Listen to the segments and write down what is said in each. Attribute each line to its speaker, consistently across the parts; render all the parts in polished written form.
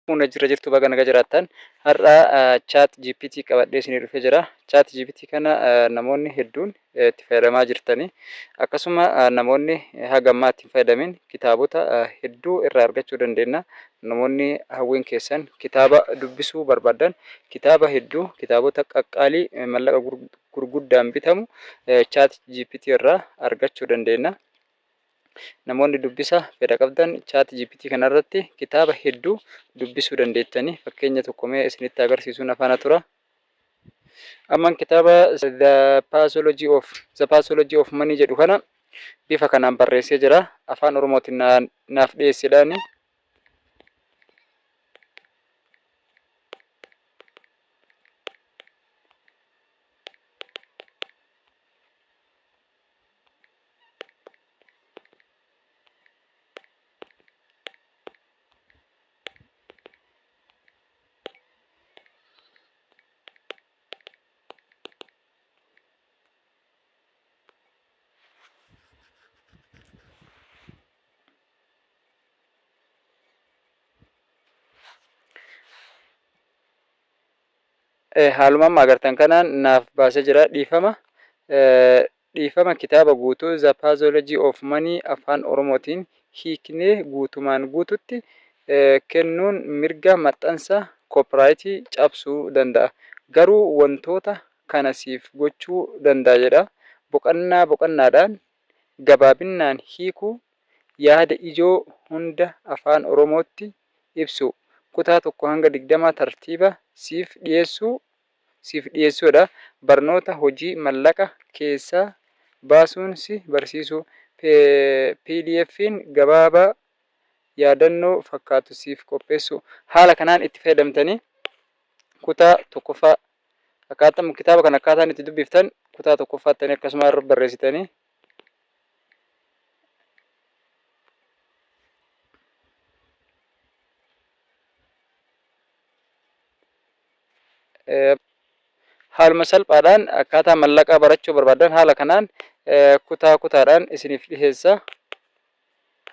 Speaker 1: Fuuna jirra jirtu baga naga jiraattan. Har'a chat GPT qabadhee isinii dhufee jira. Chat GPT kana namoonni hedduun itti fayyadamaa jirtani. Akkasuma namoonni haga ammaa itti hin fayyadamin kitaabota hedduu irraa argachuu dandeenya. Namoonni hawwiin keessan kitaaba dubbisuu barbaaddan kitaaba hedduu kitaabota qaqqaalii mallaqa gurguddaan bitamu chat GPT irraa argachuu dandeenya. Namoonni dubbisa fedha qabdan chat GPT kana irratti kitaaba hedduu dubbisuu dandeettani. Fakkeenya tokko mee isinitti agarsiisuu na faana tura. Amman kitaaba The Pathology of Money jedhu kana bifa kanaan barreessee jira. Afaan Oromootiin naaf dhiyeessedhaani. Haaluma amma agartan kanaan naaf baasee jira. Dhiifama. Dhiifama kitaaba guutuu The Pathology of Money Afaan Oromootiin hiiknee guutumaan guututti kennuun mirga maxxansa copyright cabsuu danda'a. Garuu wantoota kana siif gochuu danda'a jedha. Boqannaa boqannaadhaan gabaabinnaan hiikuu, yaada ijoo hunda Afaan Oromootti ibsuu, kutaa 1-20 tartiiba siif dhiyeessuu siif dhiyeessuudha. Barnoota hojii mallaqa keessaa baasuun si barsiisuu. PDF'n gabaabaa yaadannoo fakkaatu siif qopheessuu. Haala kanaan itti fayyadamtanii kutaa tokkoffaa akkaataa kitaaba kana akkaataan itti dubbiftan kutaa tokkoffaattanii akkasuma irra barreessitanii Haaluma salphaadhaan akkaataa mallaqaa barachuu barbaaddan haala kanaan kutaa kutaadhaan isiniif dhiheessa.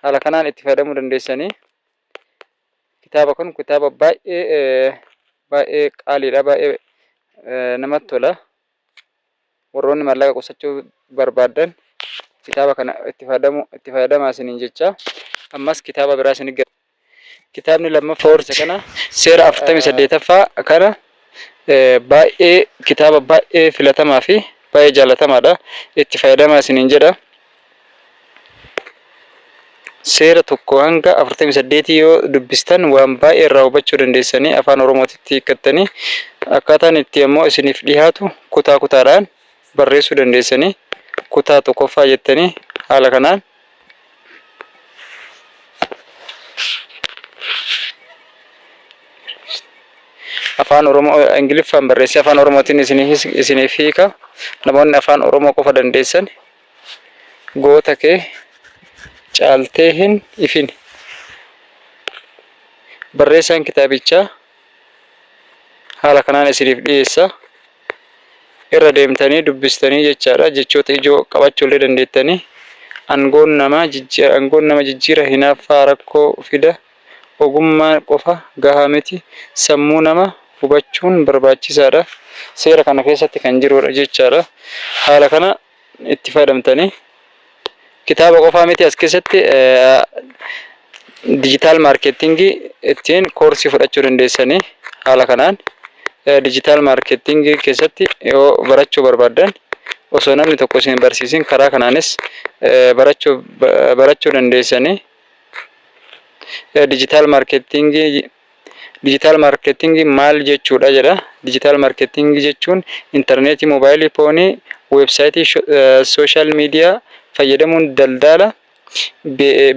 Speaker 1: Haala kanaan itti fayyadamuu dandeessanii. Kitaaba kun kitaaba baay'ee baay'ee qaaliidha baay'ee namatti tola. Warroonni maallaqa qusachuu barbaaddan kitaaba kana itti fayyadamu itti fayyadamaa isiniin jecha. Ammas kitaaba biraa isin Kitaabni lammaffaa horse kana seera 48ffaa kana baay'ee kitaaba baay'ee filatamaa fi baay'ee jaalatamaadha. Itti fayyadamaa isiniin jedha. Seera 1 hanga 48 yoo dubbistan waan baay'ee irraa hubachuu dandeessanii afaan Oromootitti hiikkattanii akkaataan itti ammoo isiniif dhihaatu kutaa kutaadhaan barreessuu dandeessanii kutaa tokkoffaa jettanii haala kanaan afaan Oromoo Ingiliffaan barreessee afaan Oromootiin isiniif hiika. Namoonni afaan Oromoo qofa dandeessan goota kee caaltee hin ifin. Barreessaan kitaabichaa haala kanaan isiniif dhiyeessa. Irra deemtanii dubbistanii jechaadha. Jechoota ijoo qabachuu illee dandeettanii. Angoon nama jijjiira, angoon nama jijjiira, hinaaffaa rakkoo fida, ogummaa qofa gahaa miti, sammuu nama hubachuun barbaachisaadha. Seera kana keessatti kan jirudha jechaadha. Haala kana itti fayyadamtanii kitaaba qofaa miti as keessatti digital marketingii ittiin koorsii fudhachuu dandeessanii haala kanaan digital marketingii keessatti yoo barachuu barbaaddan osoo namni tokko isin hin barsiisin karaa kanaanis barachuu barachuu dandeessanii digital marketingii Digital marketing maal jechuudha jedha. Digital marketing jechuun intarneetii, moobaayilii foonii, weebsaayitii, social media fayyadamuun daldaala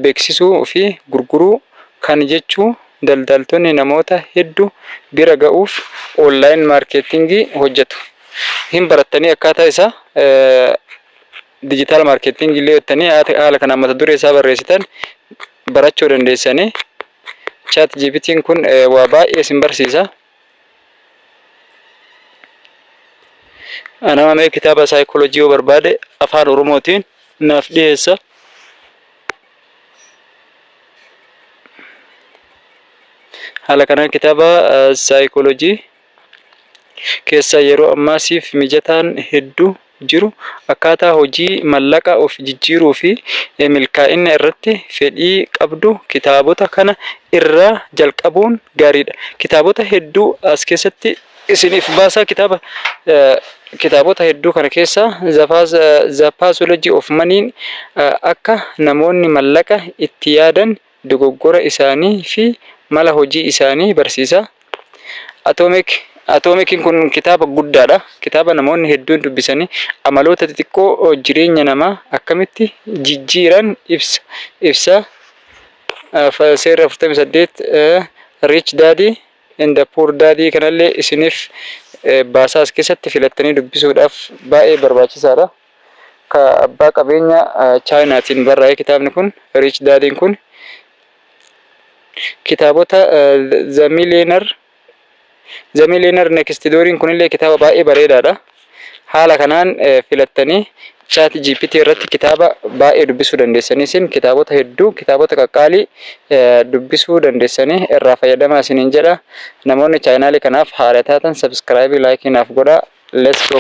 Speaker 1: beeksisuu fi gurguruu kan jechuu daldaltoonni namoota heddu bira ga'uuf online marketing hojjetu. Hin barattanii akkaataa isaa digital marketing illee jettanii haala kanaan mata duree isaa barreessitan barachuu dandeessanii. Chat GPT'n kun waa baay'ee isin barsiisa. Anama mee kitaaba saayikoolojii yoo barbaade afaan Oromootiin naaf dhiyeessa. Haala kanaan kitaaba saayikooloojii keessa yeroo ammaa siif mijataan hedduu jiru. Akkaataa hojii mallaqa of jijjiiruu fi milkaa'ina irratti fedhii qabdu kitaabota kana irraa jalqabuun gaariidha. Kitaabota hedduu as keessatti isiniif baasaa. Kitaabota hedduu kana keessaa The Pathology of Money akka namoonni mallaqa itti yaadan, dogoggora isaanii fi mala hojii isaanii barsiisa. Atomiciin kun kitaaba guddaadha. Kitaaba namoonni hedduun dubbisanii amaloota xixiqqoo jireenya namaa akkamitti jijjiiran ibsa. Seerri 48, Rich Daddy and Poor Daddy kanallee isiniif baasaa, as keessatti filattanii dubbisuudhaaf baay'ee barbaachisaadha. Ka abbaa qabeenya Chaayinaatiin barraa'e kitaabni kun, Rich Daddy'n kun. Kitaabota The Millionaire Next Dooriin kunillee kitaaba baay'ee bareedaadha. Haala kanaan filattanii Chat GPT irratti kitaaba baay'ee dubbisuu dandeessanii, isin kitaabota hedduu, kitaabota qaqqaalii dubbisuu dandeessanii irraa fayyadamaa isiniin jedha. Namoonni chaanaalii kanaaf haaraa taatan subscribe, like naaf godhaa. Let's go.